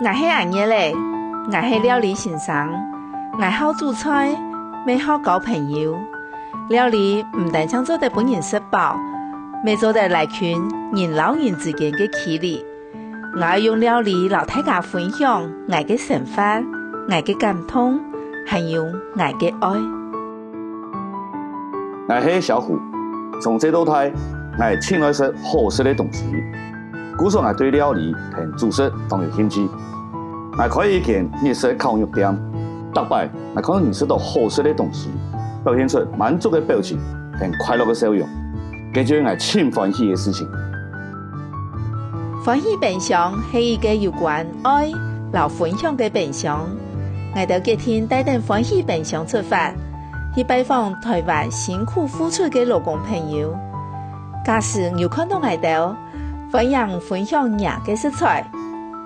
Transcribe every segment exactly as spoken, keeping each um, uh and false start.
𠊎係阿月仔，𠊎係料理先生，𠊎好煮菜，乜好交朋友。料理毋單淨做得分人食飽，乜做得拉近人摎人之間个距離。 𠊎愛用料理摎大家分享𠊎个生活、𠊎个感動，還有𠊎个愛。𠊎係小虎，從細到大，𠊎盡愛食好食个東西，故所𠊎對料理同煮食當有興趣。𠊎開一間日式烤肉店，逐擺𠊎看到人食到好食个東西，表現出滿足个表情同快樂个笑容，這就係𠊎盡歡喜个事情。 歡喜冰箱係一個有關愛摎分享个冰箱。𠊎兜決定帶等歡喜冰箱出發，去拜訪臺灣辛苦付出个勞工朋友。假使你有看到𠊎兜，歡迎分享若个食材，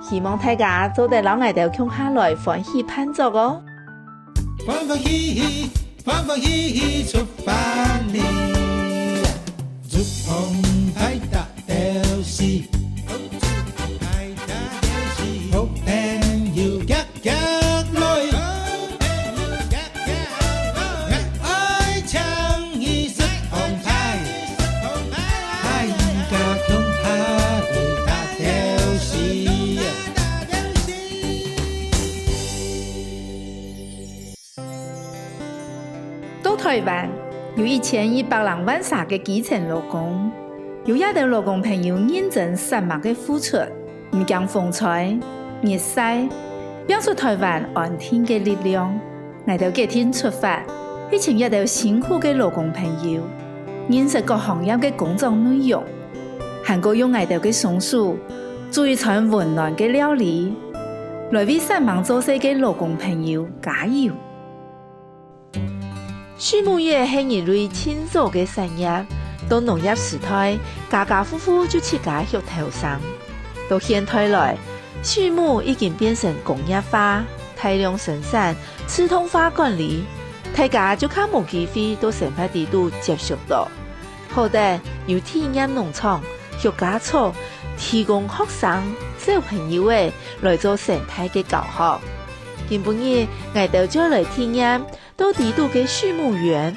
希望大家做得摎𠊎兜共下來歡喜辦桌哦！歡歡喜喜，歡歡喜喜出發哩！ 竹筒派大鬥士，好朋友遽遽來，愛請你食紅牌，大家共下來大鬥士。 到臺灣，有一千一百零萬儕个基層勞工，有這兜勞工朋友認真殺猛个付出，毋驚風吹、日曬，拚出臺灣安定个力量。𠊎兜決定出發，去尋這兜辛苦个勞工朋友，認識各行業个工作內容，還過用𠊎兜个雙手，煮一餐溫暖个料理，來為殺猛做事个勞工朋友加油。 畜牧業係人類盡早个產業，到農業時代，家家戶戶就自家畜頭牲。到現代來，畜牧已經變成工業化、大量生產、自動化管理，大家就較無機會到生活裡肚接觸到。好得有體驗農場、畜家族，提供學生、小朋友仔來做生態个教學。今晡日，𠊎兜就來體驗 到底肚个畜牧園，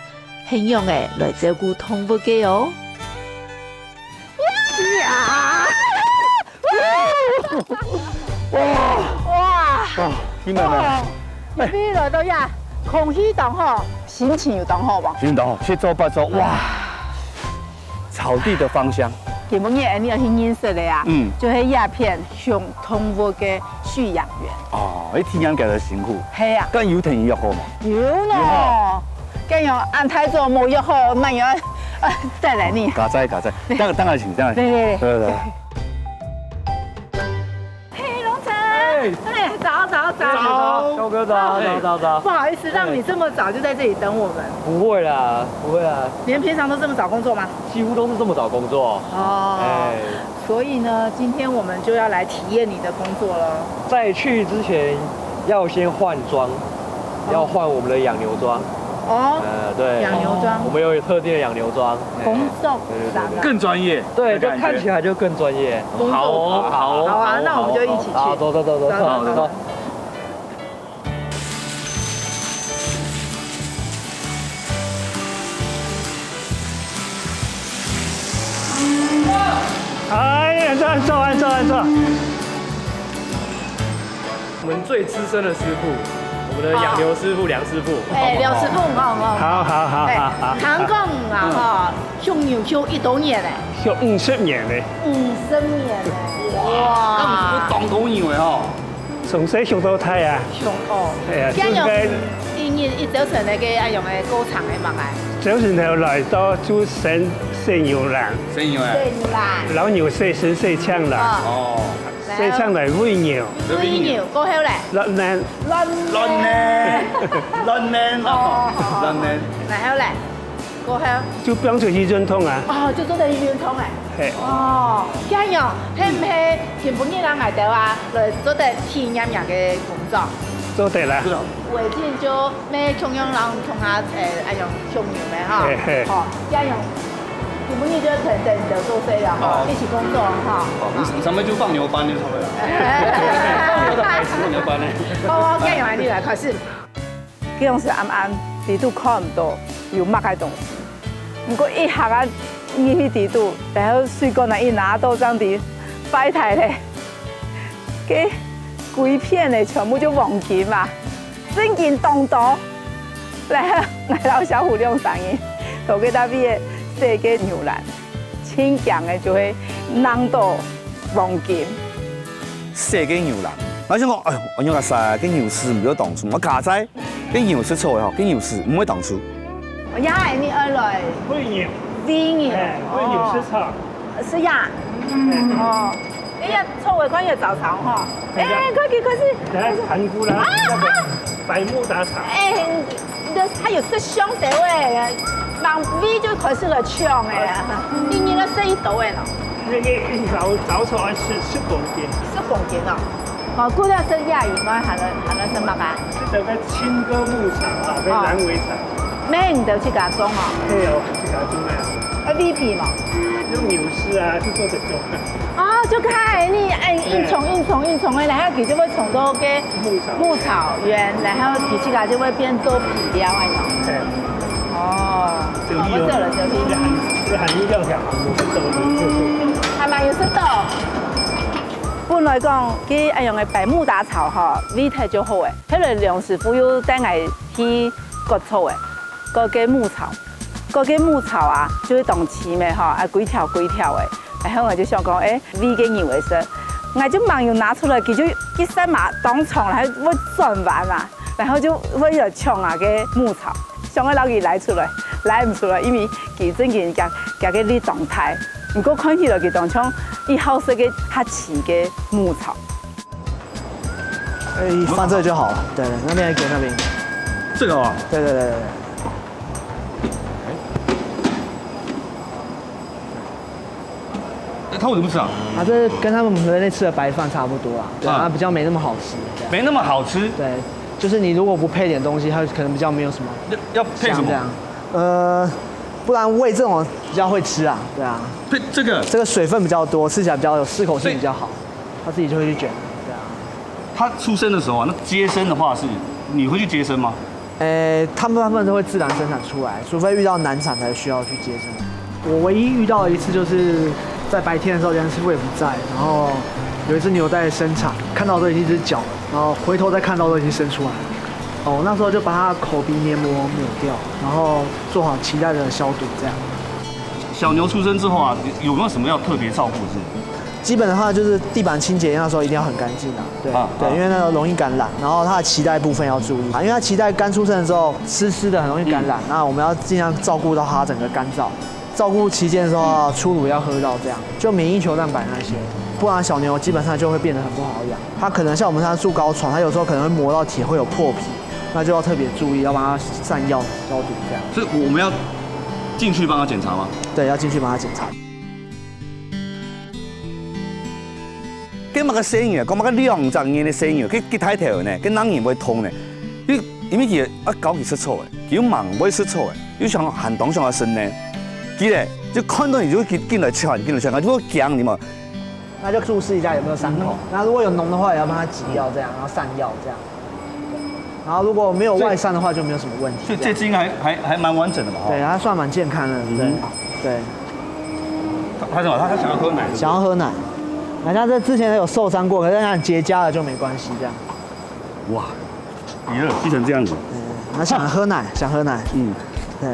係仰仔來照顧動物个哦。哇！哇！哇！哇！你們呢？哇！哎。你來到呀，空氣當好，心情又當好吧？心情當好，七早八早，哇！ 草地的芳香。今晡日𠊎兜愛去認識个啊，嗯。就係這片畜動物个畜養園。哦，哎，聽起來辛苦。係啊。但有同你約過嗎？有呢。有哈。跟你講，恁大早無約好，那你要，啊，帶來呢。佳哉，佳哉。等，等下請，等下請。對，對，對。對，對，對。 嘿，龍城。哎。哎，早，早，早。早，高哥早，哎。早，早，早。不好意思，讓你這麼早就在這裡等我們。不會啦，不會啦。你們平常都這麼早工作嗎？幾乎都是這麼早工作。哦。哎。所以呢，今天我們就要來體驗你的工作了。在去之前要先換裝，哦。要換我們的養牛裝。哦。呃，對。養牛裝。我們有特定的養牛裝。 工作，對，對，對，對。更專業的感覺。對，就看起來就更專業。工作服。好哦，好哦，好啊，好哦，那我們就一起去。好，走，走，走，走，走，走，走。走。哎，坐，坐，坐，坐。 我們最資深的師傅，我們的養牛師傅梁師傅。哦。哎，梁師傅，你好，你好。好，好，好，哎，好，好。聽講啊，吼，畜牛畜幾多年了？畜五十年了。五十年了，哇。哇。那你是不是當多牛的吼？從細畜到大啊。畜哦。哎呀，這樣有，就跟一日一早晨那個，哎，用的過程的嘛，哎。朝晨頭來到就先，先牛欄。先牛欄。先牛欄。老牛先，先，先搶欄。哦。哦。 所以上來餵牛。餵牛，過後咧？落奶。落奶。落奶。落奶，哦，哦，哦。落奶。然後咧？過後？就放出去運動啊。哦，就做得去運動欸。嘿。哦，恁樣，係毋係今晡日啊，𠊎兜啊，來做得體驗若个工作？做得啦。係咯。 為恁樣就乜共樣摎共下，誒，恁樣畜牛咩吼？嘿，嘿。吼，恁樣，恁今晡日就跈等你兜做事了吼，哦。一起工作哈。哦，你上面就放牛班就出來了。放牛的孩子，放牛班呢？好，好，恁樣，你來開始。該當時暗暗，裡肚看毋到有麼个東西。毋過一下啊，入去裡肚，然後水管啊一拿到，正知壞忒咧。該歸片个全部就黃金啊，真金當多。然後𠊎摎小虎兩儕人，在該搭位个洗該牛欄，盡驚个就會弄到黃金。洗該牛欄，𠊎想講，哎喲，𠊎仰結煞，該牛屎毋係當重，𠊎家在，該牛屎臭个吼，該牛屎毋會當臭。𠊎也係你愛來餵牛。餵牛，哎，餵牛食草。哦。係呀。哦，你也臭个看也燥燥吼。哎呀。哎，快去，快去。來，盤古啦，啊，那個啊。百慕達草。哎， 你的，佢有色相對欸，吂喂就開始來搶欸，一日愛食幾多欸咯？該个早，早草愛食，十公斤。十公斤哦。哦，除了食這以外，還愛，還愛食麼个？食這个青稞牧草啊，跟哦。闌尾草。乜你兜自家種哦？係哦，自家種个啊。愛喂佢無？用牛屎啊，就做得種。 哦，就看你，哎，硬衝硬衝硬衝个，然後佢就會衝到該牧草園，然後佢自家就會變做肥料个喏。哎。哦，就利用，好，𠊎知了，知了。這還，這還利用起來，還有食到。還蠻有食到。本來講，佢恁樣个百慕達草吼，味道就好欸，後來梁師傅又帶𠊎去割草欸，割該牧草。 該个牧草啊，就係當青个吼，啊，規條規條个。然後𠊎就想講，哎，喂該牛仔食。𠊎就吂有拿出來，佢就一下嘛當長，然後會轉彎啊，然後就會來搶啊該牧草。想愛摎佢拉出來，拉毋出來，因為佢正經佢，佢个力當大。毋過看起來佢當像佢好食个較青个牧草。 哎，放這就好了。對，對，那邊還給那邊。這個啊？對，對，對，對，對。哎，他為什麼不吃啊？啊，這跟他們人類吃的白飯差不多啦。對，啊。它比較沒那麼好吃，這樣。沒那麼好吃？對，就是你如果不配點東西，它可能比較沒有什麼要，要配什麼？香這樣。呃，不然餵這種比較會吃啊，對啊。配這個？這個水分比較多，吃起來比較有適口性比較好。 他自己就會去捲，對啊。他出生的時候啊，那接生的話是，你會去接生嗎？誒，他們大部分都會自然生產出來，除非遇到難產才需要去接生。我唯一遇到的一次就是在白天的時候，人師傅也不在，然後有一隻牛在生產，看到都已經是腳了，然後回頭再看到都已經生出來了。哦，那時候就把它口鼻黏膜抹掉，然後做好臍帶的消毒，這樣。小牛出生之後啊，有，有沒有什麼要特別照顧的事情？ 基本的話就是地板清潔那時候一定要很乾淨啊，對，啊，對，啊。因為那個容易感染，然後它的臍帶部分要注意，因為它臍帶剛出生的時候濕濕的，很容易感染，嗯。那我們要盡量照顧到它整個乾燥。照顧期間的時候，嗯。初乳要喝到這樣，就免疫球蛋白那些，不然小牛基本上就會變得很不好養。它可能像我們現在住高床，它有時候可能會磨到鐵，會有破皮，那就要特別注意，要幫它散藥、消毒這樣。所以我們要進去幫它檢查嗎？對，要進去幫它檢查。 該麼个細人啊，講麼个兩隻月个細人，該幾大頭呢，該哪人會動呢？因，因為佢愛教佢食草欸，佢又吂會食草欸，又想還當想愛食呢。佢咧，就看到你就緊，緊來搶，緊來搶，佢就會驚你嘛。那就注視一下有沒有傷口。嗯。那如果有膿的話，也要幫它擠掉，這樣，然後散藥這樣。 然後如果沒有外傷的話，就沒有什麼問題。所以這隻應該還，還，還蠻完整的嘛，哈。對，它算蠻健康的，對，嗯。對。他，他什麼？他，他想要喝奶，是不是？想要喝奶。那它這之前有受傷過，可是它很結痂了就沒關係，這樣。哇，你看，逼成這樣子。嗯，那想喝奶，想喝奶。嗯。對。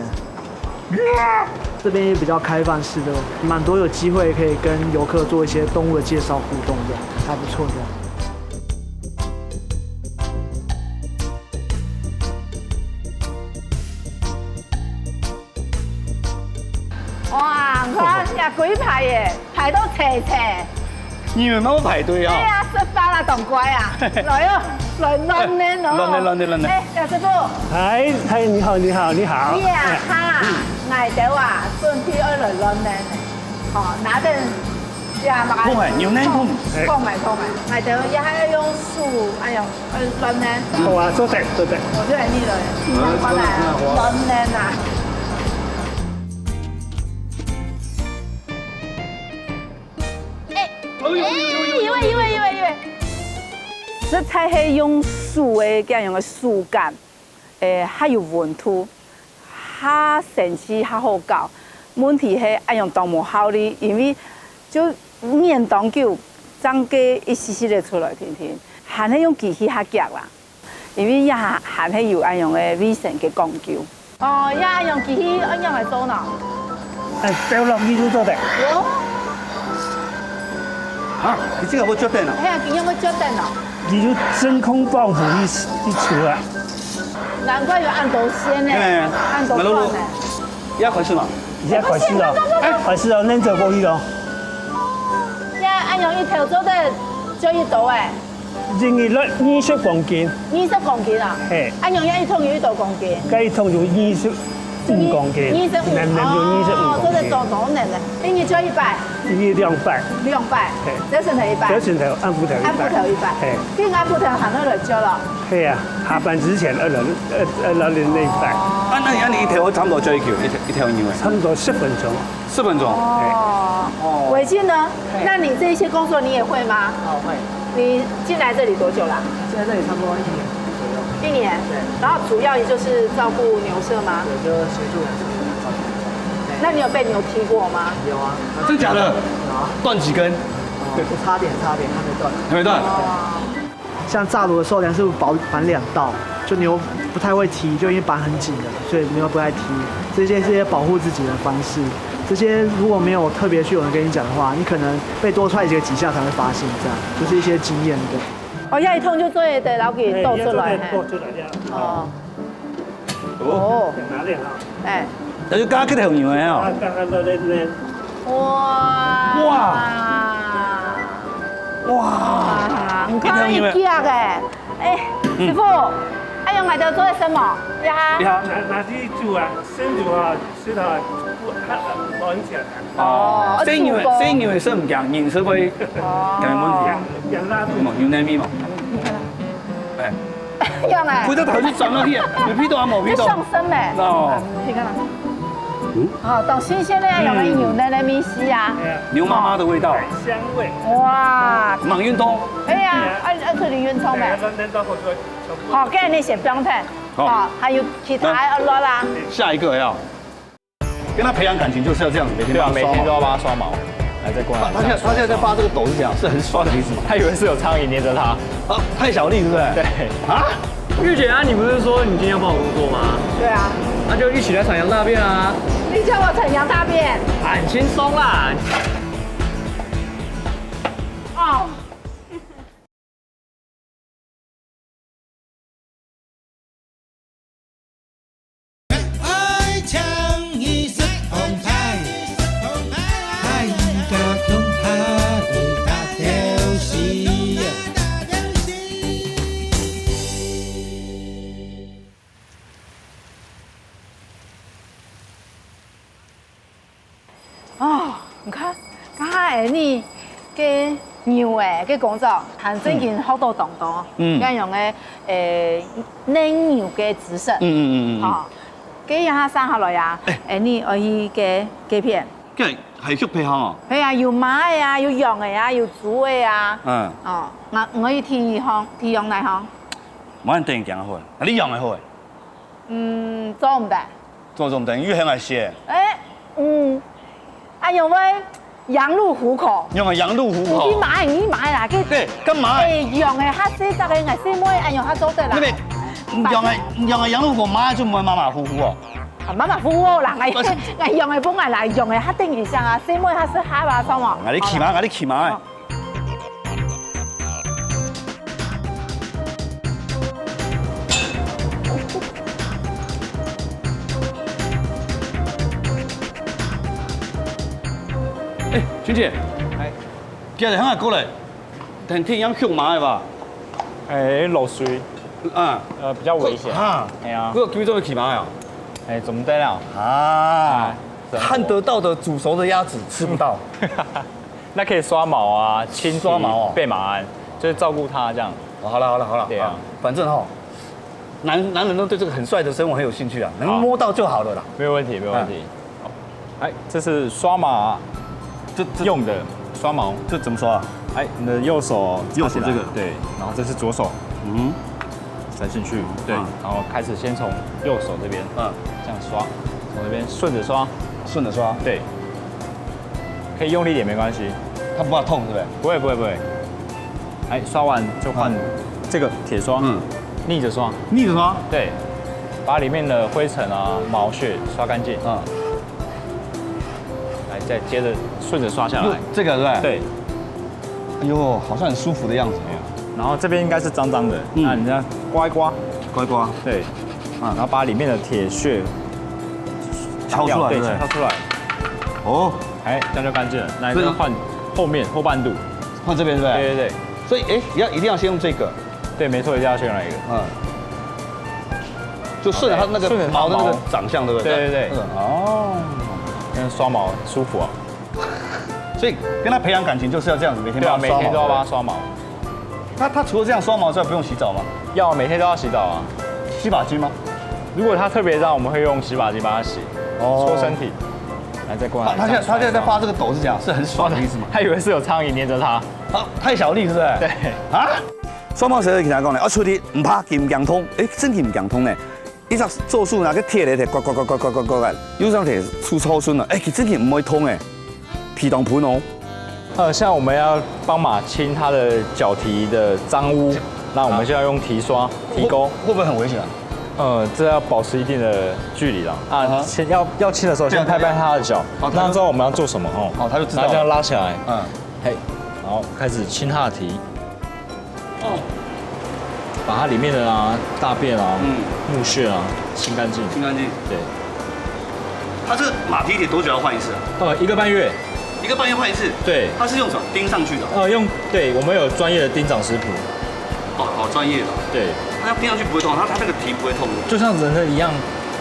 這邊也比較開放式的，蠻多有機會可以跟遊客做一些動物的介紹互動的，還不錯的。哇，你看，這規排耶，排到齊齊。 你們有沒有排隊啊？對啊，食飯啦，當乖啊。來哦，來亂練哦。亂練，亂練，亂練。哎，楊師傅。嗨，嗨，你好，你好，你好。你啊，哎。哈，嗯。𠊎兜啊，準備愛來亂練。好，拿等這麼个。空哎，牛奶空。空哎，空哎。𠊎兜也還要用手，哎喲，呃，亂練。好啊，做得，做得。我就來你了，嗯，過來，好啊。亂練啊。實在係用手个恁樣个手感，誒，較有溫度，較神奇，較好搞。問題係恁樣當無效率，因為就研當久，正過一息息仔出來定定，還係用機器較遽啦。因為也還係有恁樣个衛生个講究。哦，也用機器恁樣來做呢？哎，掉落去就做得。哦，啊，你這个要絕等哦。哎呀，你有沒有絕等哦？你就真空包袱一一出啊。難怪有恁多線呢，哎，恁多線呢。那都，要開始嗎？你要開始了，哎，開始了，恁走過去了。也恁樣一頭做得就一斗哎。 一日來二十公斤。二十公斤啊？嘿。啊，用一桶有幾多公斤？該一桶有二十五公斤，二十五，能能有二十五哦，公斤。做得做多能呢。一日就一擺。一日兩擺。兩擺，嘿。這算頭一擺。這算頭，暗晡頭一擺。暗晡頭一擺。嘿。你暗晡頭還要來做咯？嘿啊，下班之前二樓二二樓零那一擺。啊，那你一頭差不多做幾久？一頭一頭牛哎？差不多十分鐘。 十分鐘。哦，伟俊呢？那你這些工作你也會嗎？哦，會。你進來這裡多久啦？進來這裡差不多一年左右。一年。對。然後主要也就是照顧牛舍嗎？對，就是協助養牛。那你有被牛踢過嗎？有啊。真假的？有啊。斷幾根？哦，差點，差點，還沒斷。還沒斷。哦。 像柵欄的时候，梁师傅绑绑两道，就牛不太会踢，就因为绑很紧了，所以牛不爱踢。这些是一些保护自己的方式。这些如果没有特别去有人跟你讲的话，你可能被多踹几个几下才会发现，这样就是一些经验的。哦，一桶就做得摎佢倒出來，嘿，倒出來呀。哦。 哦，拿點啊。哎。那就剛剛這頭牛的哦。剛剛那那那。哇。哇。哇。哇，你看一隻哎，哎，嗯。師傅，哎，用來得做得生無？呀。你好。拿拿去煮啊，生煮啊，吃的啊，不，它很很鹹。哦，哦，生牛，煮過。生牛係毋驚，人係會哦。驚問題啊。養養大肚。有無？有內面無？哎。 用哎。佢都頭先轉落去啊，有鼻到啊無鼻到？就上身咩？哦。你看啊。嗯。哦，當新鮮个，用个牛奶个味緒啊。牛媽媽的味道。奶香味。哇。蠻運動。哎呀，愛愛出去運動咩？對，那那那我說全部。好，該你先不用聽。好。好，還有其他愛落啦。下一個要。 跟他培養感情就是要這樣子，每天對啊，幫他刷毛。每天都要幫他刷毛。來，再過來。他他現在他現在在发这个抖是怎样？是很爽的意思吗？他以為是有蒼蠅黏着他。啊，太小力是不是？對。啊？玉姐啊，你不是說你今天要幫我工作嗎？對啊。那就一起來產羊大便啊。你叫我產羊大便？很輕鬆啦。哦。 愛請你食紅牌，愛加強下去大條絲。 哦，你看，剛剛Annie个牛仔个工作，還真經學到當多，嗯。該樣个，誒，奶牛个知識。嗯，嗯，嗯，嗯，嗯。吼，該一下生下來啊，哎。Annie愛去該，該片。該還畜別項哦？係啊，有馬个啊，有羊个啊，有豬个啊。嗯。哦，𠊎，𠊎愛去第一項，第一項哪項？無人等你講好，啊，你羊个好誒。嗯，做毋得。 做做毋得，又很愛寫。誒，嗯，啊，因為羊入虎口。用啊，羊入虎口。你去買，你買啦，去。對，幹嘛？誒，用誒，較細隻个，𠊎細妹，哎喲，較做得啦。那邊，用啊，用啊，羊入虎口，馬就毋會馬馬虎虎哦。啊，馬馬虎虎啦，𠊎，不是。𠊎用誒，本來啦，用誒，較等一下啊，細妹較適合啊，爽哦。𠊎你騎馬，𠊎你騎馬。哦。 哎，君姐，哎。今日很好過來，天天養畜馬个吧？哎，落水，啊。呃，比較危險。啊。哎呀。不過今日做得騎馬呀？哎，做毋得了。啊，哎，真的。看得到的煮熟的鴨子吃不到。那可以刷毛啊，清理刷毛哦。背馬鞍，就是照顧它這樣。哦，好了，好了，好了，對啊。啊，反正哈，男，男人都對這個很帥的生物很有興趣啊，能摸到就好了啦。沒有問題，沒有問題。哎，這是刷馬這，這用的刷毛。這怎麼刷啊？哎，你的右手插起来，右手这个，对，然后这是左手，嗯，塞进去，对，嗯，然后开始先从右手这边，嗯，这样刷，从这边顺着刷，顺着刷，对，可以用力一点没关系，它不怕痛，对不对？不会不会不会，哎，刷完就换这个铁刷，嗯，逆着刷，逆着刷，对，把里面的灰尘啊、毛屑刷干净，嗯，来再接着顺着刷下来，这个对不对？对。哎呦，好像很舒服的样子哦。然后这边应该是脏脏的，嗯，那你这样刮一刮，刮一刮，对，啊，然后把里面的铁屑敲出来，对，敲出来，哦，哎，这样就干净了。那你再换后面后半度，换这边是不是？对对对，所以哎，要一定要先用这个，对，没错，一定要先来一个，嗯，就顺着它那个毛的那个长相，对不对？对对对，嗯，哦，那刷毛舒服啊。 所以跟他培养感情就是要这样子，每天帮他刷毛。对啊，每天都要帮他刷毛。那他除了这样刷毛之外，不用洗澡吗？要，每天都要洗澡啊。洗发精吗？如果他特别脏，我们会用洗发精帮他洗，哦，搓身体。来，再过来。他他现在他现在在发这个抖是怎样？是很爽的意思吗？他以为是有苍蝇黏着他。啊，太小力是不是？对。啊？刷毛时候跟他讲呢，啊，出去唔怕金驚痛，哎，真的唔驚痛呢。 一隻做事拿个鐵咧，鐵刮刮刮刮刮刮刮，又像鐵粗糙身啊，哎，佢真个毋會痛哎，皮當噴哦。呃，像我们要帮马清它的脚蹄的脏污，那我们就要用蹄刷、蹄沟。会不会很危险啊？呃，这要保持一定的距离啦。啊，先要要清的时候，先拍拍它的脚，那之后我们要做什么哦？哦，它就知道了。然后这样拉起来，嗯，嘿，然后开始清它的蹄。 哦，把它里面的啊大便啊、嗯，木屑啊清干净。清干净。对。它这个马蹄铁多久要换一次啊？呃，一个半月。一个半月换一次。对。它是用什么钉上去的？呃，用对，我们有专业的钉掌师傅。哦，好专业的。对。它要钉上去不会痛，它它那个蹄不会痛。就像人的一样，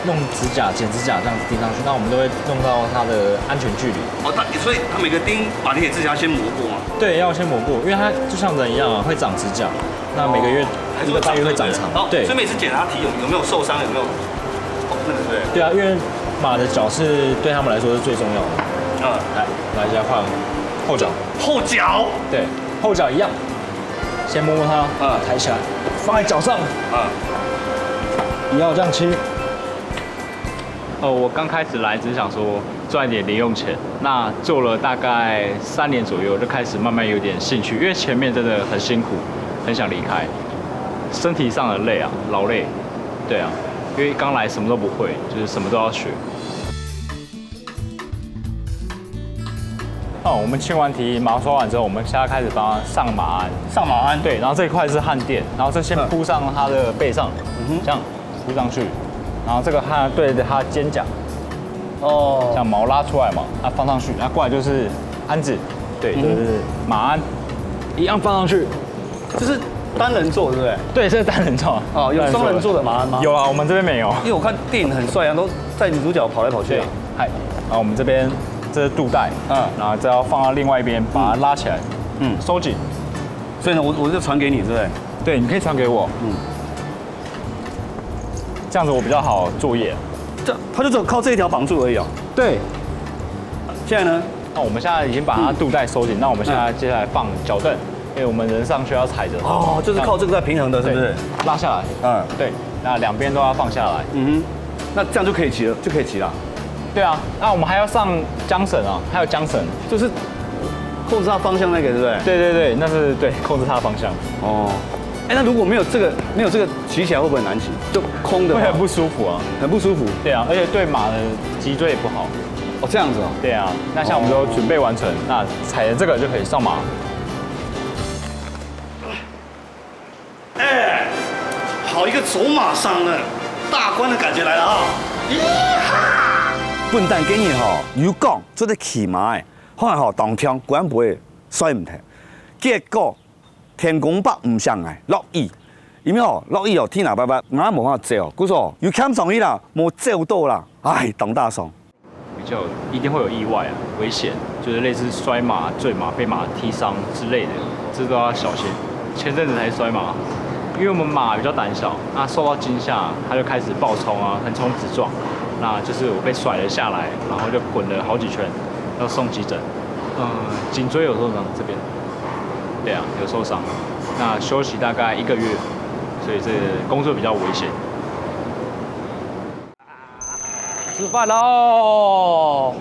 用指甲、剪指甲这样子钉上去，那我们都会弄到它的安全距离。哦，它所以它每个钉马蹄铁之前要先磨过吗？对，要先磨过，因为它就像人一样啊，会长指甲，那每个月一个半月会长长。哦，对，所以每次剪它蹄有有没有受伤，有没有那个对不对？对啊，因为马的脚是对他们来说是最重要的。嗯，来来一下换后脚，后脚，对，后脚一样，先摸摸它，嗯，抬起来，放在脚上，嗯，一样这样清。 哦，我刚开始来只是想说赚一点零用钱，那做了大概三年左右，就开始慢慢有点兴趣，因为前面真的很辛苦，很想离开，身体上很累啊，劳累，对啊，因为刚来什么都不会，就是什么都要学。哦，我们清完蹄、毛刷完之后，我们现在开始帮它上马鞍。上马鞍。对，然后这一块是汗垫，然后这先铺上它的背上，嗯哼，这样铺上去，然后这个汗对着它肩胛，哦，这样毛拉出来嘛，那放上去，那过来就是鞍子，对，就是马鞍，一样放上去。这是单人座，对不对？对，这是单人座。哦，有双人座的马鞍吗？有啊，我们这边没有。因为我看电影很帅啊，都带女主角跑来跑去啊。嗨，然后我们这边这是肚带，嗯，然后这要放到另外一边，把它拉起来，嗯，收紧。所以呢，我我就传给你，对不对？对，你可以传给我，嗯，这样子我比较好作业。这他就只有靠这一条绑住而已哦。对，现在呢？那我们现在已经把它肚带收紧，那我们现在接下来放脚凳，因为我们人上去要踩着。哦，就是靠这个在平衡的，是不是？对，拉下来。嗯，对，那两边都要放下来。嗯哼，那这样就可以骑了，就可以骑了。对啊，那我们还要上缰绳啊，还有缰绳。就是控制它方向那个，对不对？对对对，那是对控制它的方向。哦，哎，那如果没有这个，没有这个，骑起来会不会难骑？就空的话，会很不舒服啊。很不舒服。对啊，而且对马的脊椎也不好。哦，这样子哦。对啊，那像我们都准备完成，那踩着这个就可以上马。哎，好一个走马上任，大官的感觉来了啊！笨蛋今日吼，有讲做得骑马个，好像吼当天果然不会摔毋停。结果天公伯毋想哎，落雨，因为吼落雨哦，天哪白白，马无法走，故所有欠上去啦，无走到啦，哎，当大伤。比较一定会有意外啊，危险，就是类似摔马、坠马、被马踢伤之类的，这都要小心。前阵子才摔马，因为我们马比较胆小，那受到惊吓，它就开始暴冲啊，横冲直撞，那就是我被甩了下来，然后就滚了好几圈，要送急诊。嗯，颈椎有受伤，这边。对啊，有受伤，那休息大概一个月，所以这个工作比较危险。吃饭喽！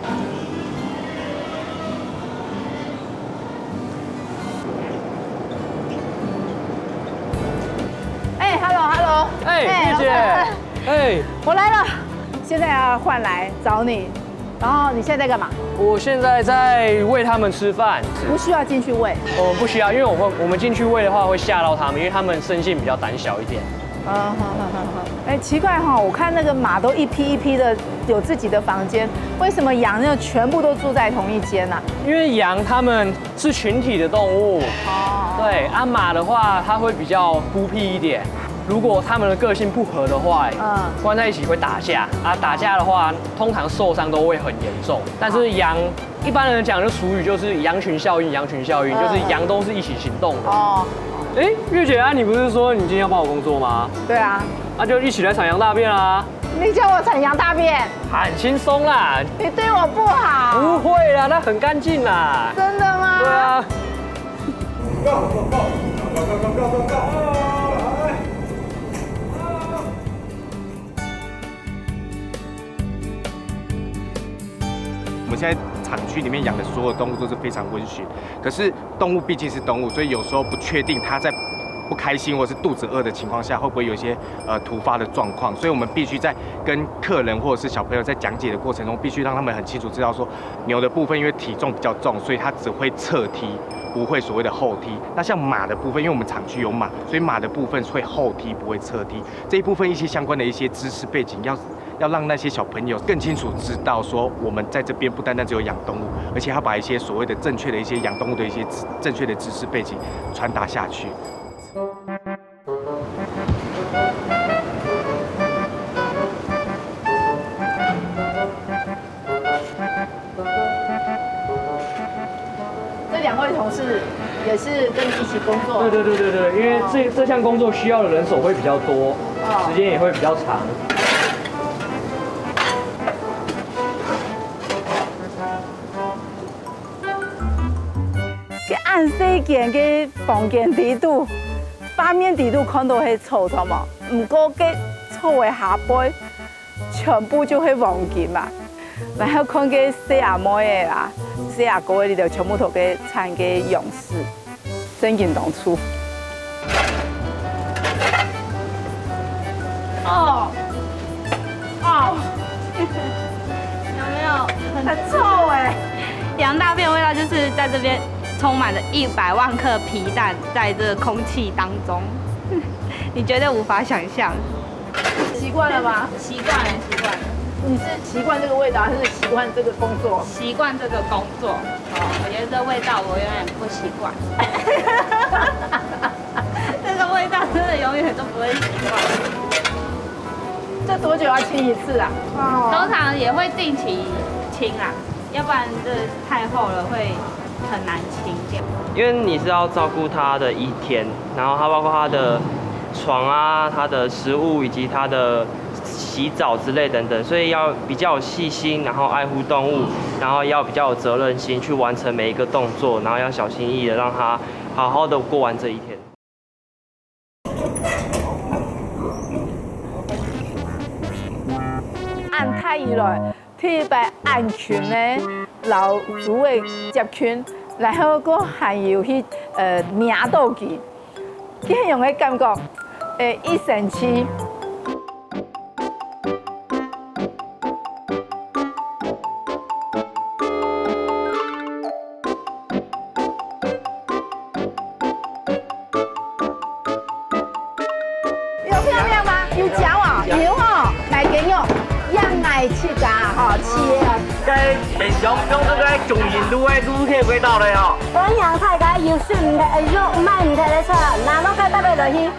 哎，hello，hello，哎，月姐，哎，我来了，现在要换来找你，然后你现在在干嘛？我现在在喂他们吃饭。不需要进去喂。我们不需要，因为我会，我们进去喂的话会吓到他们，因为他们生性比较胆小一点。嗯，好好好好。哎，奇怪哈，我看那个马都一批一批的有自己的房间，为什么羊呢全部都住在同一间呢？因为羊它们是群体的动物，哦，对，啊马的话它会比较孤僻一点。如果它们的个性不合的话，嗯关在一起会打架啊，打架的话通常受伤都会很严重。但是羊一般人讲的俗语就是羊群效应，羊群效应就是羊都是一起行动的。哦，哎，月姐啊，你不是说你今天要帮我工作吗？对啊，那就一起来产羊大便啊，你叫我产羊大便，很轻松啦。你对我不好，不会啦，那很干净啦。真的吗？对啊。我们现在厂区里面养的所有动物都是非常温驯，可是动物毕竟是动物，所以有时候不确定它在不开心或是肚子饿的情况下，会不会有一些呃突发的状况，所以我们必须在跟客人或者是小朋友在讲解的过程中，必须让他们很清楚知道说，牛的部分因为体重比较重，所以它只会侧踢，不会所谓的后踢。那像马的部分，因为我们厂区有马，所以马的部分会后踢，不会侧踢。这一部分一些相关的一些知识背景要要让那些小朋友更清楚知道说，我们在这边不单单只有养动物，而且要把一些所谓的正确的一些养动物的一些知正确的知识背景传达下去。这两位同事也是跟你一起工作，对对对对对，因为这这项工作需要的人手会比较多，时间也会比较长。个恁细间个房间底肚，画面底肚看到个草草嘛，毋过个草个下背，全部就係黃金啊！然後看个細阿妹个啦，細阿哥个裡頭全部都个產个羊屎，真經當粗。哦，哦，有沒有很臭哎？羊大便的味道就是在这边充满了一百万颗皮蛋，在这个空气当中，你绝对无法想象。习惯了吗？习惯了，习惯了。你是习惯这个味道，还是习惯这个工作？习惯这个工作，我觉得这味道我永远不习惯。这个味道真的永远都不会习惯。这多久要清一次啊？通常也会定期清啊，要不然这太厚了会很难清掉。因为你是要照顾它的一天，然后它包括它的床啊、它的食物以及它的洗澡之类等等，所以要比较有细心，然后爱护动物，然后要比较有责任心去完成每一个动作，然后要小心翼翼的让它好好的过完这一天。恁大以來，第一擺恁近个摎豬仔接近，然後過還有去呃摸到佢，這樣个感覺，誒，異神奇。 有漂亮嗎？有腳啊，有哦，來給你哦，讓來去打哈，企業啊。該現場放這個中印度的豬血味道了哦。歡迎大家有心的，有慢的來坐，拿落去特別落去。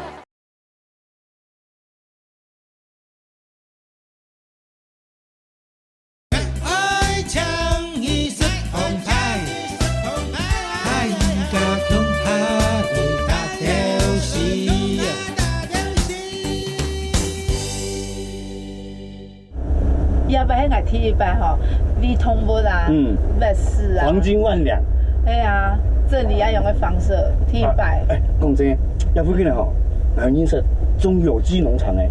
這擺係𠊎第一擺吼，餵動物啊，嗯餵食啊。黃金萬兩。係啊，整理啊，用个方式，第一擺。哎，講真个，這附近个吼，還有認識種有機農場个，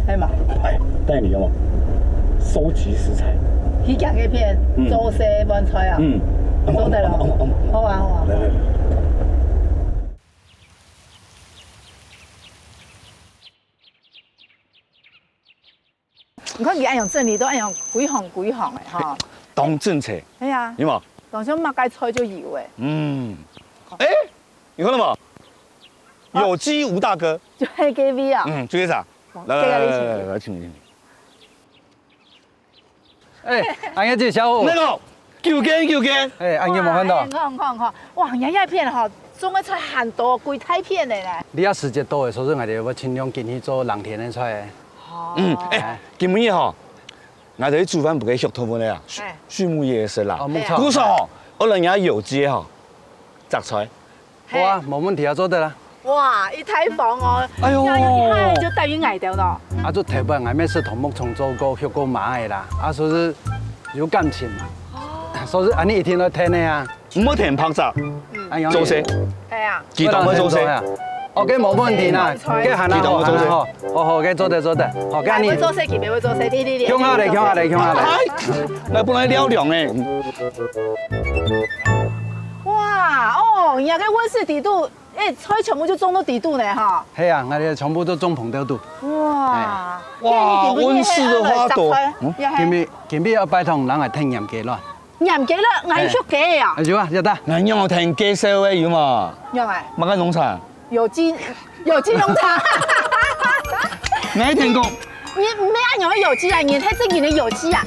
係嘛？哎，帶你哦，收集食材。去行个片，嗯。做事換菜啊。嗯。做得咯。嗯，嗯，嗯，嗯。好啊，好啊。來，來，來。 你看佢恁樣整理，都恁樣幾行幾行个哈。當整齊。係啊。有無？當像麼个菜就有个。嗯。哎，你看到無？啊。有機吳大哥。就係該位啊。嗯，就係啥？哇，來來來來來，來，請你，請你。 哎，恁樣就小虎。那個，九間，九間。哎，恁樣無看到。哇，哎，看，看，看，哇，你這片吼，種个菜還多，幾大片个呢。你這時節到个，所以𠊎兜愛盡量緊去做冷天个菜。哦。嗯，哎，今晡日吼，𠊎兜去煮飯，毋過畜動物个啊，畜，哎。畜牧業个事啦。哦，牧場。故所吼，𠊎來你有機吼，摘菜。 好啊，嘿。無問題啊，做得啦。哇，一大方哦，哎喲。那有厲害就等於矮掉咯。啊，就頭擺𠊎乜識同牧場做過，畜過馬个啦，啊，所以有感情嘛。哦。所以恁樣一定愛聽个啊。毋好聽白賊。嗯。哎喲，做事。係啊。佢當會做事。啊，OK，無問題啦，做事。該還好，佢當會做事。還好。 好好，該做得做得，好，該你。會做事，佢乜會做事，對對對。共下來，共下來，共下來。哎，𠊎本來尞涼个。哇，哦，你个溫室底肚，哎，菜全部就種到底肚呢哈。係啊，𠊎兜全部都種棚頭肚。哇，哎。哇，那你今晡日溫室个花朵。係愛來摘菜，嗯。也係。今晡，今晡日愛拜託人來𢯭鹽雞卵。 鹽雞卵，𠊎畜雞个啊。哎，有啊，有得。𠊎仰聽雞燒个有無？仰啊？麼个農場？有機，有機農場。𠊎聽過。你毋係恁樣个有機啊，你係真正个有機啊。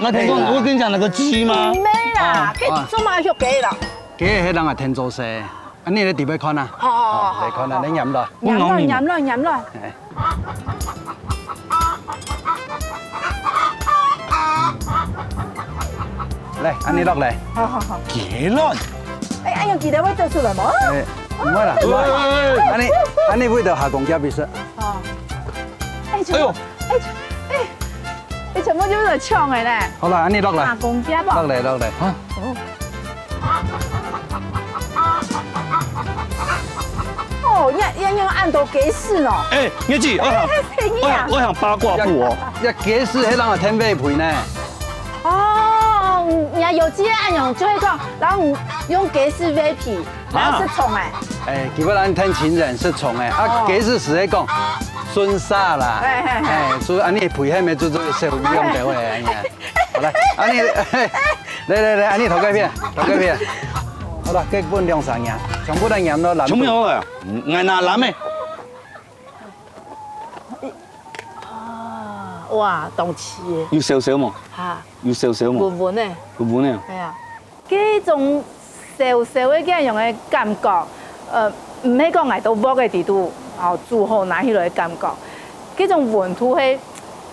𠊎聽過，我跟你講那個雞嗎？毋係啦，啊，該做麼畜雞啦？雞係人來𢯭做事。 恁樣你底背看啊。好好好好，來看啊，好好。你拈來。拈來，拈來，拈來。哎。來，恁樣落來。好好好。雞卵。哎，哎喲，雞卵會走出來無？哎，毋會啦，毋會。哎，哎，哎。恁樣，恁樣味道下公雞必食。好。哎，哎喲。哎，哎，哎，全部就是搶个呢。好了，恁樣落來。下公雞無？落來，落來。啊。哦。 哦，也，也，也恁多雞屎哦。哎，月姐，我想，哎，哎，哎，我想，我想八卦布哦。也，也雞屎，該人愛𢯭肥肥呢。哦，嗯，你看有機个恁樣，就會講，然後用雞屎喂豬，然後食蟲哎。哎，基本上𢯭親人食蟲哎，啊，哦。雞屎係講順紲啦，哎，哎，哎。哎，所以恁樣肥係無做做小量个喂，哎呀。 好，來，恁樣，來來來，恁樣頭該片，頭該片。好了，該分兩三樣，全部來拈落籃肚。全部好了，嗯，𠊎拿籃个。啊，哇，當齊个。有燒燒無？哈。有燒燒無？溫溫个。溫溫个。哎呀。 該種燒燒个恁樣个感覺，呃，毋係講𠊎兜屋个底肚，哦，煮好拿起來个感覺。該種溫度係，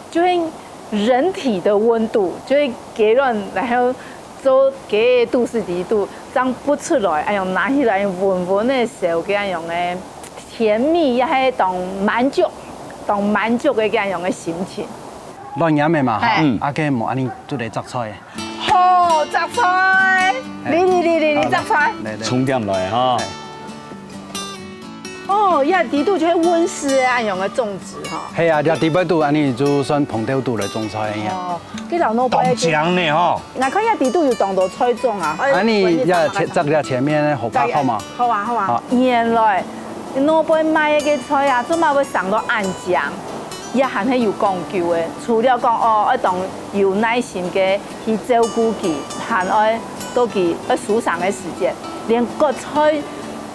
就係人體个溫度，就係雞卵，然後做雞个肚屎底肚，正孵出來，哎喲，拿起來溫溫个燒，該恁樣个甜蜜，也係當滿足，當滿足个恁樣个心情。 卵拈个嘛，哈，嘿。嗯。啊，該無恁樣做得摘菜。好，摘菜。嘿。你，你，你，你，你，好，摘菜。來，來。重點來哈。嘿。哦，這底肚就係溫室个恁樣个種植哈。係啊，這底背肚恁樣就算棚頭肚來種菜个。哦，該老老伯。當靚呢哈。𠊎看這底肚有當多菜種啊。哎，啊，你這前，摘這前面个好吧，好嗎？好啊，好啊。好。原來，老伯賣个菜啊，做麼會生到恁靚？ 也還係有講究个，除了講哦，愛當有耐心个去照顧佢，還愛到佢愛收成个時節，連割菜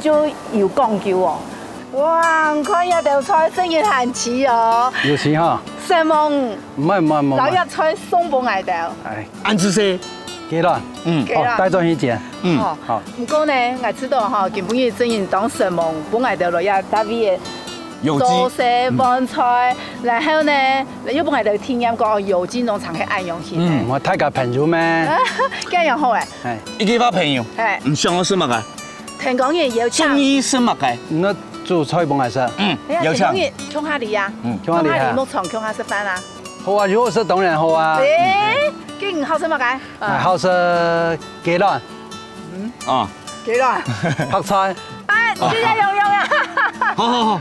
就有講究哦。哇，你看這兜菜真个還齊哦。有齊哈。承蒙。毋會，毋會，毋會。摎這菜送分𠊎兜。哎。恁仔細。 雞卵。嗯。雞卵。哦，帶轉去煎。嗯。哦，好。毋過呢，𠊎知道吼，今晡日真人當承蒙，分𠊎兜來這搭位个有機。做事、嗯。換菜，然後呢，又分𠊎兜體驗過有機農場係恁樣形个。嗯，𠊎大家朋友咩？恁樣好誒。哎。一句話朋友，哎。你想要食麼个？天光日邀請。中意食麼个？你煮菜分𠊎食。嗯，哎呀，邀請。天光日共下來啊。嗯。共下來啊。共下來牧場共下食飯啊。好啊，有好食當然好啊。誒，該你好食麼个？ 𠊎好食雞卵。嗯。啊。幾多？白菜。啊，這下用用啊。好好好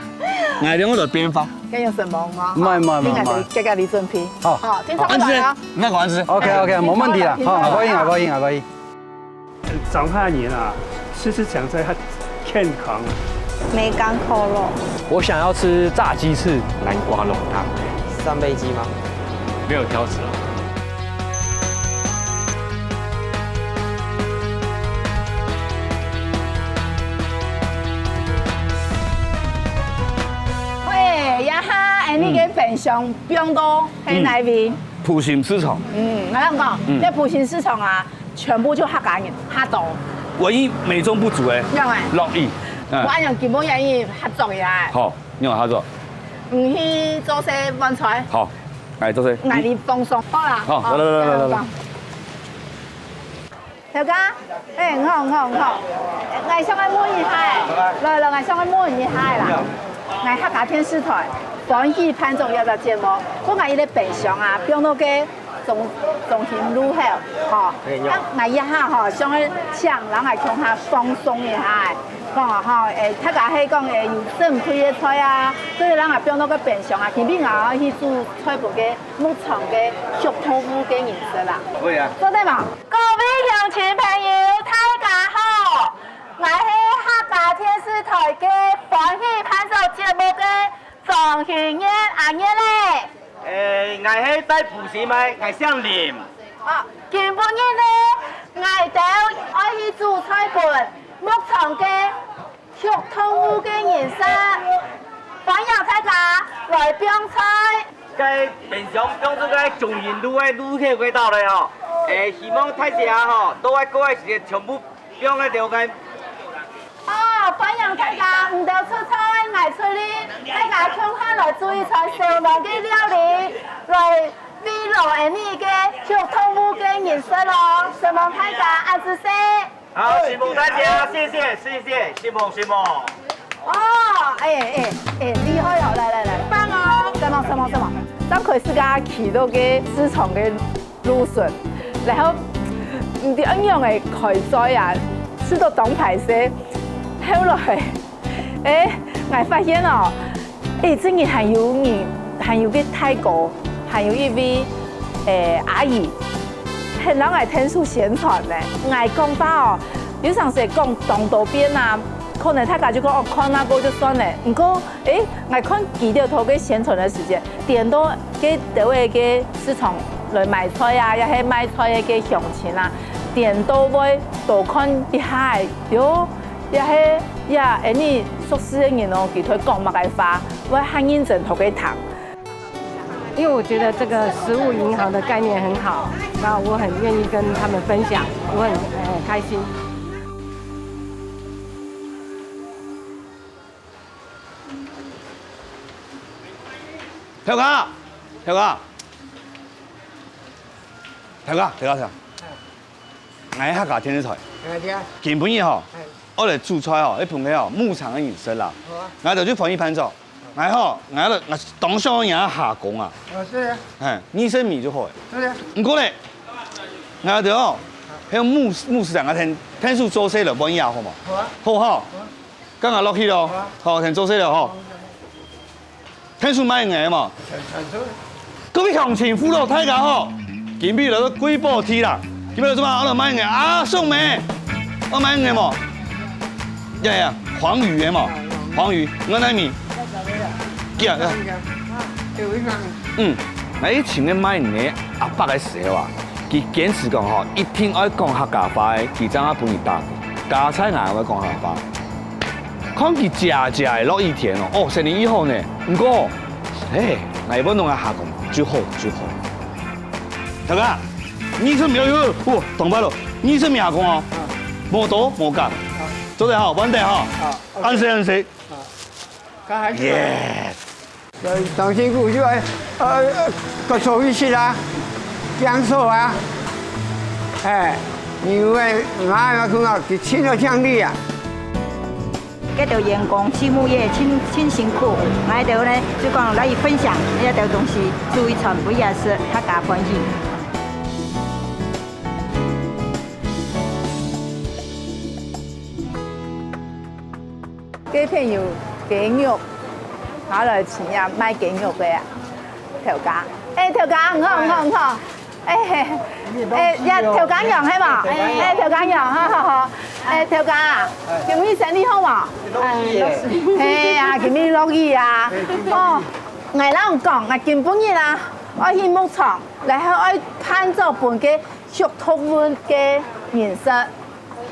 ，𠊎兩個來變化。該用什麼嗎？毋係，毋係，毋係，你看，毋係。這個你準備。好。好，天上好，來啊。那個丸子。OK，OK，沒問題啦。好，歡迎啊，歡迎啊，歡迎。長輩人啊，時時常在健康。梅乾扣肉。我想要吃炸雞翅。南瓜濃湯。三杯雞嗎？沒有挑食啊。 喂，這下，哎，你个冰箱放到係哪位？埔心市場。嗯，𠊎同你講，嗯。這埔心市場啊，全部就客家人，客家。唯一美中不足个，仰仔？落雨。嗯。𠊎恁樣根本願意合作个啊。好，你有合作？你去做些碗菜。好，來做些。𠊎來放鬆。好啦。好，好，來，來，來，來，來。來，來。 頭家，哎，你好，你好，你好。𠊎想愛問一下，來，來，𠊎想愛問一下啦。𠊎客家電視台歡喜伴奏這隻節目，分𠊎一個冰箱啊，放到該中，中興路口，吼。哎，有。啊，𠊎一下吼，想愛請人來共下放鬆一下，講吼，哎，大家係講，哎，有準備个菜啊，所以人啊放到該冰箱啊，今晡日啊去煮菜分該 牧場个畜動物个人食啦。會啊。做得無？各位鄉親朋友，大家好！𠊎係客家電視台个歡喜伴奏節目个張興燕阿燕咧。誒，𠊎係戴埔心个，𠊎姓林。哦，今晡日呢，𠊎兜愛去煮菜分牧場个 畜動物个人食，歡迎大家來放菜。該冰箱放出該中興路个路口該兜咧吼，誒，希望大家吼，到該過个時間全部放該兜个。哦，歡迎大家，毋使出菜，𠊎出力，大家共下來煮一餐燒暖个料理，來慰勞𠊎俚个畜動物个人食咯。承蒙大家，恁仔細。 好，承蒙大家，謝謝，謝謝，承蒙，承蒙。哦，哎，哎，哎，厲害哦，來，來，來。棒哦。什麼，什麼，什麼？張奎是跟他騎到个市場个路上，然後，毋知恁樣个開嘴啊，食到當歹勢，後來 誒，𠊎發現哦，誒，最近還有人，還有个大哥，還有一位，誒，阿姨，很讓𠊎聽出宣傳呢。𠊎講話哦，有常時講當多遍啊，可能大家就講哦，看那個就算了。毋過，誒，𠊎看幾條頭个宣傳个時間，顛倒該兜个市場來買菜啊，也係賣菜个鄉親啊，顛倒會多看一下喲。 也係，也，恁呢熟事个人哦，佢兜講麼个話，會較認真頭个聽。因為我覺得這個食物銀行的概念很好，那我很願意跟他們分享，我很，很開心。頭家，頭家，頭家，頭家，頭家。 𠊎係客家電視台。哎，對啊。今晡日吼，哎。𠊎來煮菜吼，一盆个吼，牧場个人食啦。好啊。𠊎就去翻譯盤做。𠊎吼，𠊎來，𠊎當想愛下工啊。哦，對啊。嘿，二十米就好誒。對啊。毋過咧，𠊎就吼，還有牧，牧師長啊，天，天數做事了，半夜好無？好啊。好吼。好啊。剛剛落去咯，好啊。好，天做事了吼。好啊。 聽說買魚無？各位鄉親父老大家好，今晡日來到貴寶地啦，今晡日來做麼？愛來買魚啊，送咩？愛買魚無？呀呀，黃魚誒無？黃魚，我來買。呀呀。嗯，𠊎以前个賣魚个阿伯个時候啊，佢堅持講吼，一定愛講客家話个，佢正會分人打工。佳哉𠊎會講客家話。 看佢姐姐个落雨天哦，哦，生理異好呢。毋過，嘿，𠊎一般攏愛下工，就好，就好。頭家，二十秒有，哦，當快咯，二十秒下工哦，無多無減，做得吼，穩得吼，好，OK。恁細恁細。好，剛開始。耶！ 當辛苦就愛，呃，呃，割草去食啊，耕草啊，哎，牛个、馬个嘛，看到佢盡有精力啊。這兜員工畜牧業盡，盡辛苦，𠊎兜呢就講來分享這兜東西，煮一餐分佢食，大家歡喜。這片有雞肉，拿來請人賣雞肉个啊，頭家。哎，頭家，你好，你好，你好。哎，哎，呀，頭家娘係無？哎，頭家娘，好好好。哎，頭家啊，今日生理好無？哎，係啊，今日落雨啊。哦，𠊎摎你講，𠊎今晡日啊，愛去牧場，然後愛辦桌分該畜動物个人食。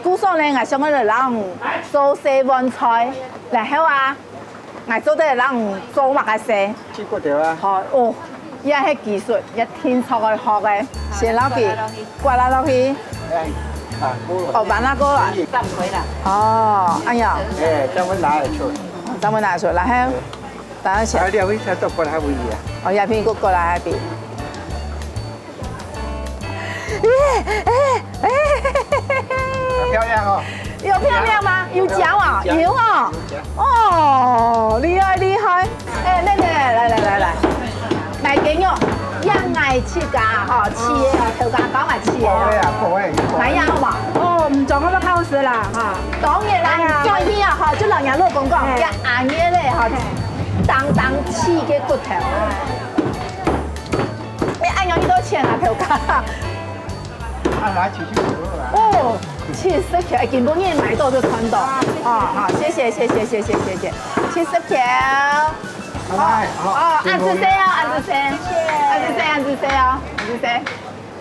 故所呢，𠊎想愛來摎你做細碗菜，然後啊，𠊎做得摎你做麼个事？切骨頭啊。好，哦，這係技術，這定著愛學个。先摎佢刮啦落去，哎，啊，過了。哦，把它過來。哦，哎呀，哎，這樣會拿得出。這樣會拿得出，然後，然後先，啊，這位才做過來位啊。哦，這片過過來那邊。 耶，哎，哎，很漂亮哦。有漂亮嗎？有夾啊？有夾。有哦。有夾。哦，厲害，厲害。哎，妹妹，來，來，來，來。來，雞肉，讓𠊎自家吼，切个哦，頭家教𠊎切个哦。不會啊，不會，不會。來呀，好無？哦，毋做，我要考試啦，哈。當然啦，哎呀。你做一定要吼，就老娘老公公，哎。要恁樣咧，吼，嘿。當當切个骨頭。哎。 哎，恁樣幾多錢啊，頭家？啊，來，七十五啊。哦，七十塊，哎，今晡日買到就賺到。啊，謝謝。哦，好，謝謝，謝謝，謝謝，謝謝，七十塊。好，來，好，哦，恁仔細哦，恁仔細，謝謝。恁仔細，恁仔細哦，恁仔細。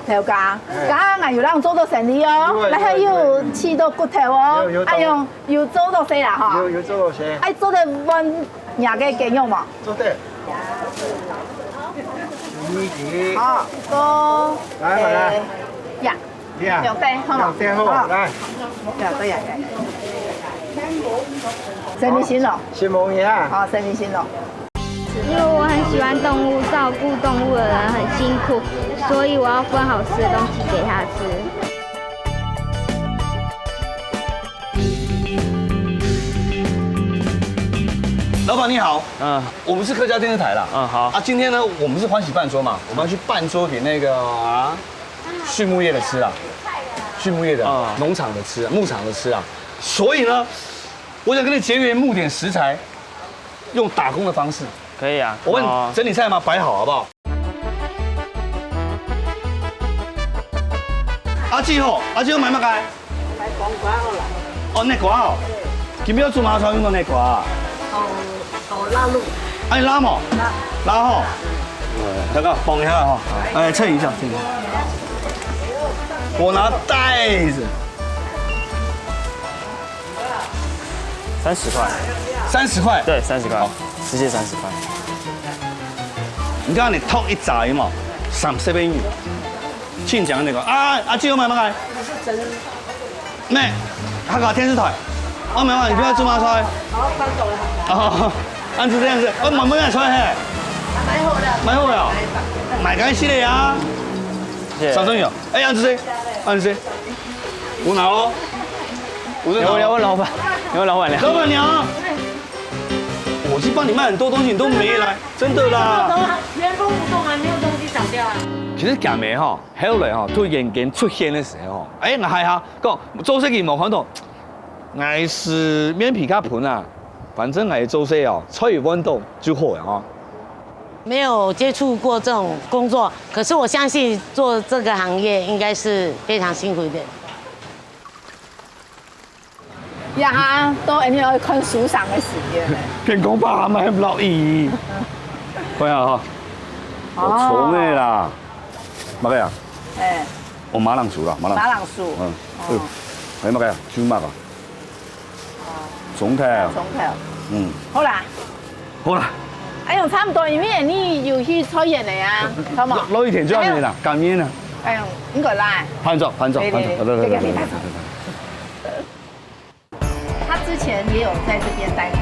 頭家，哎。剛剛𠊎有摎你做到生理哦，對，然後又有切到骨頭哦，對，有，有，哎喲，有做到事啦哈。有，有做到事。哎，做得換若个雞肉無？做得。好，來，來，來。哎，呀，呀，兩對，好無？兩對好，好。來。呀，對呀，對。生理辛勞。承蒙一下。好，生理辛勞。因為我很喜歡動物，照顧動物的人很辛苦，所以我要分好吃的東西給牠吃。老闆你好，嗯。我們是客家電視台啦。嗯，好。啊，今天呢，我們是歡喜辦桌嘛，我們要去辦桌給那個啊，畜牧業的吃啊，畜牧業的，哦。農場的吃啊，牧場的吃啊。所以呢，我想跟你結緣，募點食材，用打工的方式。可以啊。我問，哦。整理菜嘛，擺好好不好？阿姊吼，阿姊愛買麼个？買黃瓜好啦。哦，竻瓜哦。今晡日煮麼个菜用到竻瓜啊？哦，哦，辣肉。哎，辣無？辣。辣吼。剛剛放一下哈。哎，稱一下，稱一下。我拿袋子。 三十塊。三十塊？對，三十塊，好。直接三十塊。你看你頭一隻嘛，三十塊。請講那個，啊，啊，這個買麼个？咩？客家電視台。哦，買麼个？你不要做麼个菜？哦，恁仔細恁仔細，哦，買麼个菜嘿？買好了。買好了哦。買該系列啊。謝謝。三十塊哦。哎，恁仔細，恁仔細。 我拿哦。我在拿哦。你要問老闆，你要問老闆娘。老闆娘，我去幫你賣很多東西，你都沒來，真的啦。原封不動啊，沒有東西少掉啊。其實講咩吼，後來吼，突然間出現的時候，哎，𠊎還好，講做生意無看到，𠊎係面皮較薄啊，反正𠊎做事哦，菜有換到就好了吼。沒有接觸過這種工作，可是我相信做這個行業應該是非常辛苦的。 呀，都恁樣愛看書上个時間呢。天公伯還毋落雨。看下吼，哦。有蟲个啦。麼个啊？哎。哦，馬鈴薯啦，馬鈴薯。馬鈴薯。嗯。哦。哎喲，還有麼个啊？豬肉啊。哦。蔥頭。蔥頭。嗯。好啦。 好啦。哎喲，差毋多，因為你有去菜園个啊，好無？落，落雨天就恁樣啦，哎喲。甘願啊。哎喲，應該來。拍照，拍照，對，對，拍照，對，對，對，對，對，對，對。他之前也有在這邊待過。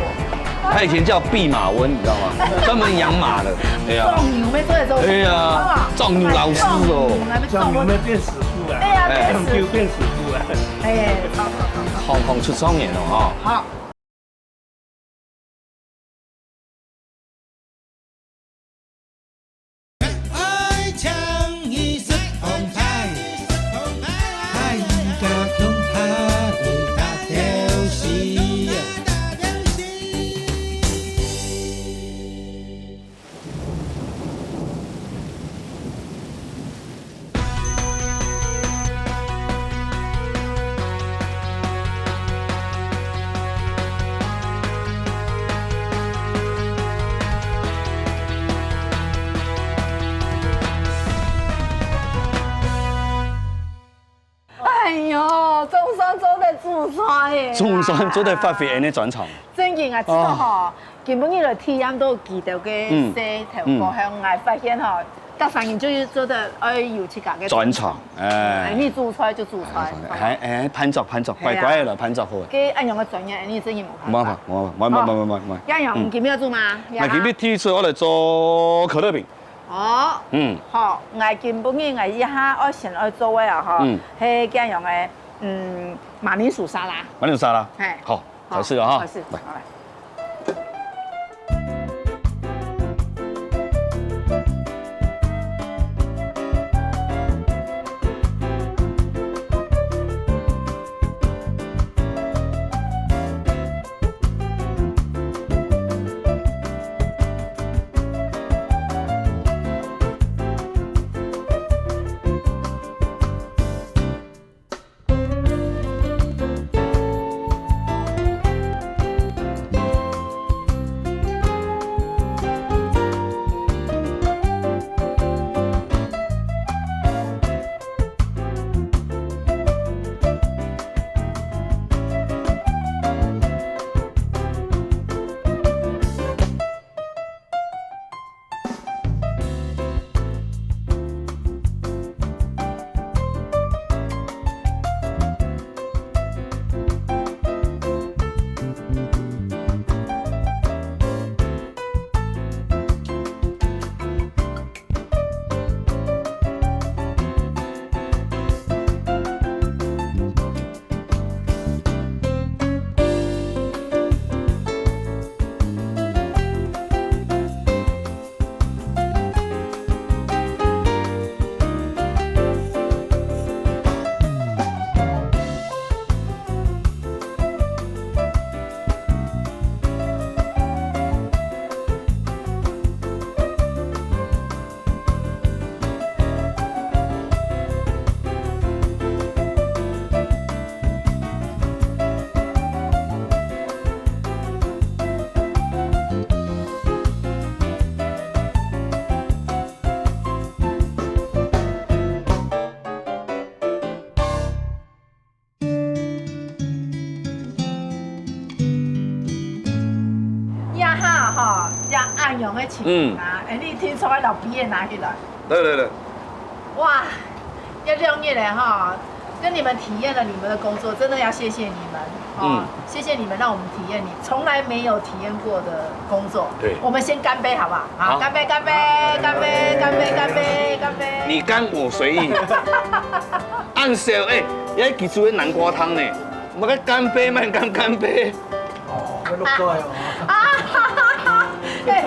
他以前叫弼馬溫，你知道嗎？專門養馬的。哎呀。壯牛咩，做得做。哎呀，好不好？壯牛老師哦。壯牛咩，壯牛咩，變史書啊。哎呀，哎。變史書。變史書啊。哎，好，好，好，好。行行出狀元哦，哈。好。總算做得發揮恁呢專長。正經啊，知道吼，今晡日來體驗到佢兜个嗯事頭過後，𠊎發現吼，逐儕人就係做得愛有自家个專長，哎，你煮菜就煮菜，還哎盤桌盤桌，乖乖个來盤桌好。該恁樣个專業，你真係無辦法。無辦法，無辦法，無辦法，無辦法。恁樣，你今日要煮嗎？那今日第一次我來做可樂餅。 哦，嗯，好，𠊎今晡日𠊎一下愛先愛做个啊，吼，嗯，係恁樣个，嗯，馬鈴薯沙拉。馬鈴薯沙拉，嘿，好，開始了哈，開始，來。好來。呀哈哈，這恁樣个情形啊，哎，你聽說个老畢業拿起來。來來來。哇，要六月了哈，跟你們體驗了你們的工作，真的要謝謝你們哦，謝謝你們讓我們體驗你從來沒有體驗過的工作。對，我們先乾杯好不好？好，乾杯，乾杯，乾杯，乾杯，乾杯，乾杯。你乾我隨意。暗笑哎，也幾出个南瓜湯呢。 毋該乾杯，慢乾乾杯。哦，要落水哦。啊，哎，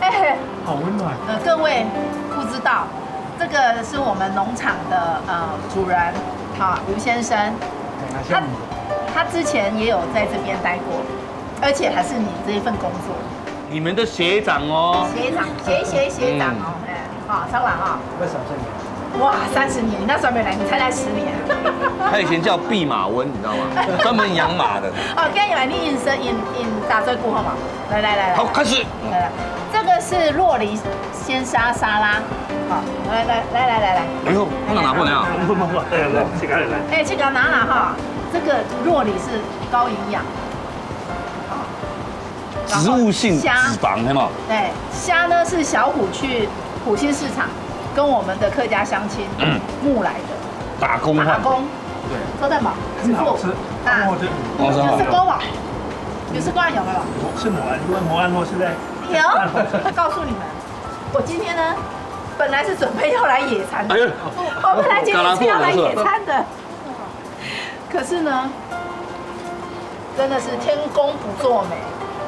哎，好溫暖。呃，各位不知道，這個是我們農場的呃主人，啊，吳先生，他他之前也有在這邊待過，而且還是你這一份工作。你們的學長哦。學長，學學學長哦，哎。 啊，超老啊！快三十年。哇，三十年，你那時候沒來，你才來十年。他以前叫弼馬溫，你知道嗎？專門養馬的。哦，今天有來，你飲食飲飲打嘴鼓好嗎？來來來來，好，開始。来来，这个是洛梨鲜虾沙拉，好，来来来来来来，哎呦，那拿过来啊！不不不，来来来，自家来。哎，这个拿了哈，这个洛梨是高营养，好，然后植物性脂肪，对吗？对，虾呢是小虎去普兴市场跟我们的客家乡亲募来的，打工换打工，对，做得吗？很好吃，啊，我觉得有吃过吗？有吃过有没有？吃过啊，有没有？有，告诉你们，我今天呢，本来是准备要来野餐的，哎呦，我本来今天是要来野餐的。 可是呢，真的是天公不作美，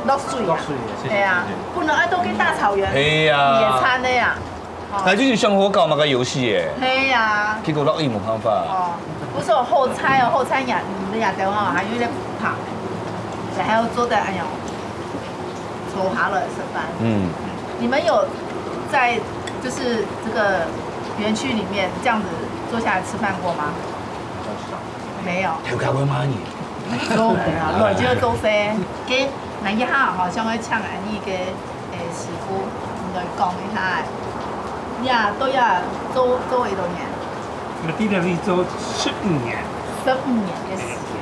落水啊！落水，谢谢，哎呀，谢谢。不能爱都跟大草原哎呀野餐的呀。哦，那就是生活搞那个游戏耶。哎呀，结果落雨没办法。哦，不是有后菜哦，后菜呀，你们也得哦，还有一些葡萄，还要做的，哎呦，抽好了是吧？嗯，你们有在就是这个园区里面这样子坐下来吃饭过吗？ 没有。頭家會罵你。做啊，來就做事。OK，那一下吼，想要請恁呢个，誒，師傅，你來講一下，呀，都要做做幾多年？我在這裡做十五年。十五年的時間。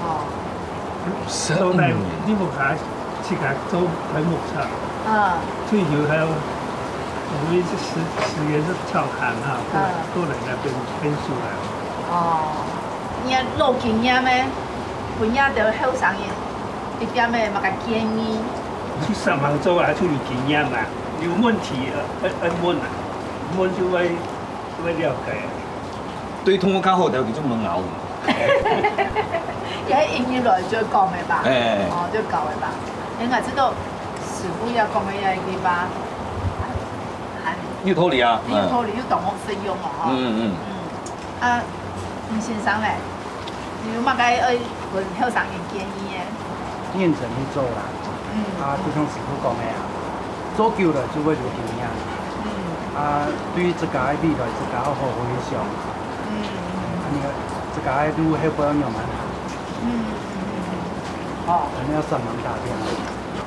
哦，十五年。你屋下自家做开牧场，嗯，退休后，因为这十十年是操行哈，过来，嗯，过来那边看书啊。哦，你有老经验咩？分这兜后生人一点咩么个建议？去上班做啊，就有经验嘛，有问题呃，呃，问啊，问就会就会了解啊。对同学较好，就去做门口。也一入来就讲的吧？哎，哦，就搞的吧？应该知道师傅要讲的那一句吧？有道理啊，有道理，有同学适用哦，哈。嗯嗯。嗯，啊，吴先生嘞，你有么个爱分后生人建议的？认真去做啦。嗯，啊，就像师傅讲的啊，做久了就会有经验。嗯，啊，对于自家的未来，自家要好好去想。嗯，啊，你自家的路后背要慢慢行。嗯，好，可能要上网打听。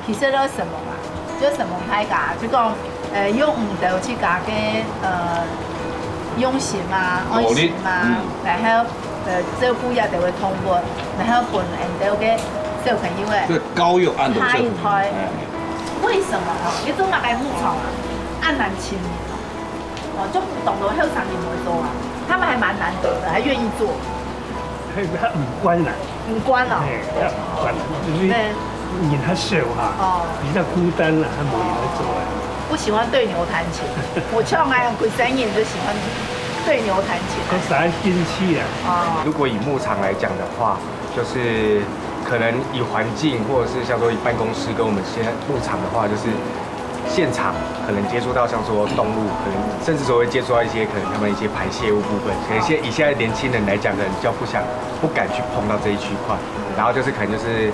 其实都是什么嘛？就什么拍噶，就讲，呃，用你的自家个，呃，用心啊，爱心啊，然后，呃，照顾一下个动物，然后分很多个小朋友哎，就教育俺的小朋友，下一代，哎，为什么哈？你做那个牧场啊，俺难请你哦，哦，就懂得后生人会做啊，他们还蛮难得的，还愿意做。 五官啦。五官哦。哎，五官，因为人还少哈，哦，比较孤单啦，还没人来做啊。不喜欢对牛弹琴，我像俺有个生意就喜欢对牛弹琴。都是很新奇啊。哦，如果以牧场来讲的话，就是可能以环境或者是像说以办公室跟我们现在牧场的话，就是现场可能接触到像说动物，可能甚至说会接触到一些可能他们一些排泄物部分，可能现以现在年轻人来讲，可能比较不想不敢去碰到这一区块，然后就是可能就是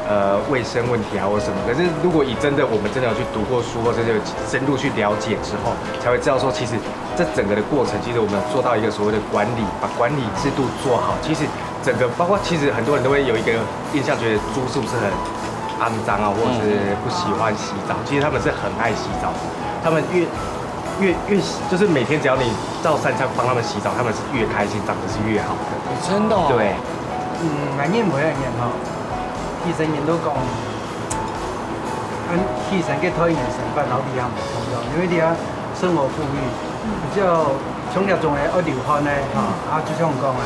呃卫生问题啊或什么。可是如果以真的我们真的有去读过书，或者是有深入去了解之后，才会知道说，其实这整个的过程，其实我们有做到一个所谓的管理，把管理制度做好，其实整个包括其实很多人都会有一个印象，觉得猪是不是很肮脏啊，或是不喜欢洗澡？其实他们是很爱洗澡的，他们越越越就是每天只要你照三餐帮他们洗澡，他们是越开心，长得是越好的。真的哦。对，嗯，蛮认为很严哈。医生人都讲，嗯，医生个推人生办老底下唔同样，因为你啊生活富裕，比较从业中的爱流汗呢，哈，啊，就像讲的，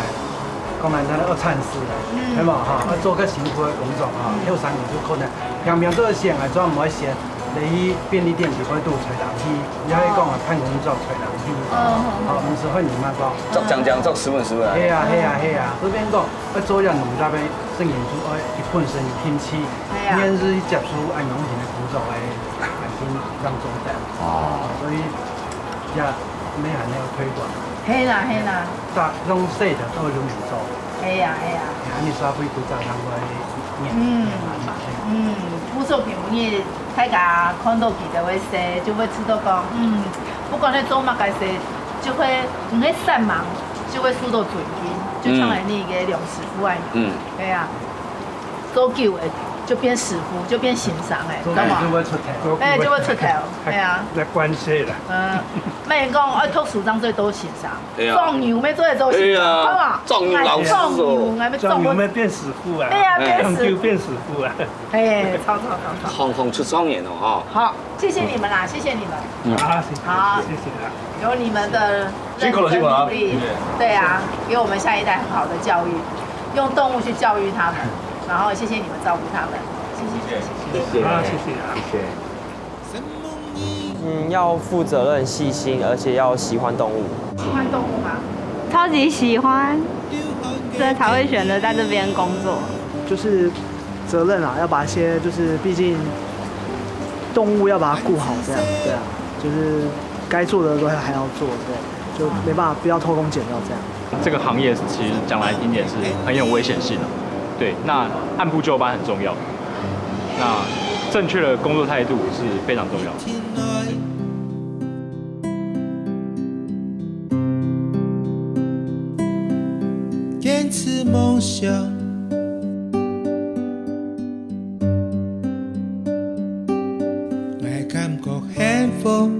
讲难听的要惨死了，嗯，系嘛哈，要做个辛苦的工作哈，后生人就可能平平做个闲啊，做唔会闲，你去便利店里边都吹冷气，你还讲啊，办公室吹冷气，哦，唔使换你妈讲，照讲讲，照十分十分啊。系啊系啊系啊，这边讲，要做一下农家的生意，就爱一本身有兴趣，系啊，愿意接触安养型的工作的，还是让做得。哦，所以也没还没有推广。系啦系啦，大用细的都有人做。系啊系啊。你说会鼓掌，让我也也蛮嘛。嗯，不错，平日大家看到佢个位势，就会知道讲，嗯，不管你做么个事，就会你个善忙，就会受到尊敬，就像你个梁师傅啊，嗯，对啊。 做久了就变师傅，就变先生哎，做久就会出头。哎，就会出头，哎呀，来关系了。嗯，乜人讲，哎，读书正最多先生，哎呀，壮牛乜做得做先生，哎呀，好不好？壮牛老师哦，壮牛，哎，壮牛乜变师傅啊，哎呀，变师傅，壮牛变师傅啊，哎，超超超超，行行出状元哦，哈。好，谢谢你们啦，谢谢你们。嗯，好，谢谢，好，谢谢啊。 有你们的辛苦了，辛苦了啊。对啊，给我们下一代很好的教育，用动物去教育他们，然后谢谢你们照顾他们，谢谢谢谢。谢谢啊，谢谢啊，谢谢。嗯，要负责任、细心，而且要喜欢动物。喜欢动物吗？超级喜欢，所以才会选择在这边工作。就是责任啊，要把一些就是毕竟动物要把它顾好，这样对啊，就是该做的都还要做，对，就没办法不要偷工减料这样。这个行业其实讲来听点是很有危险性的，对，那按部就班很重要，那正确的工作态度是非常重要。 坚持梦想，我感觉幸福。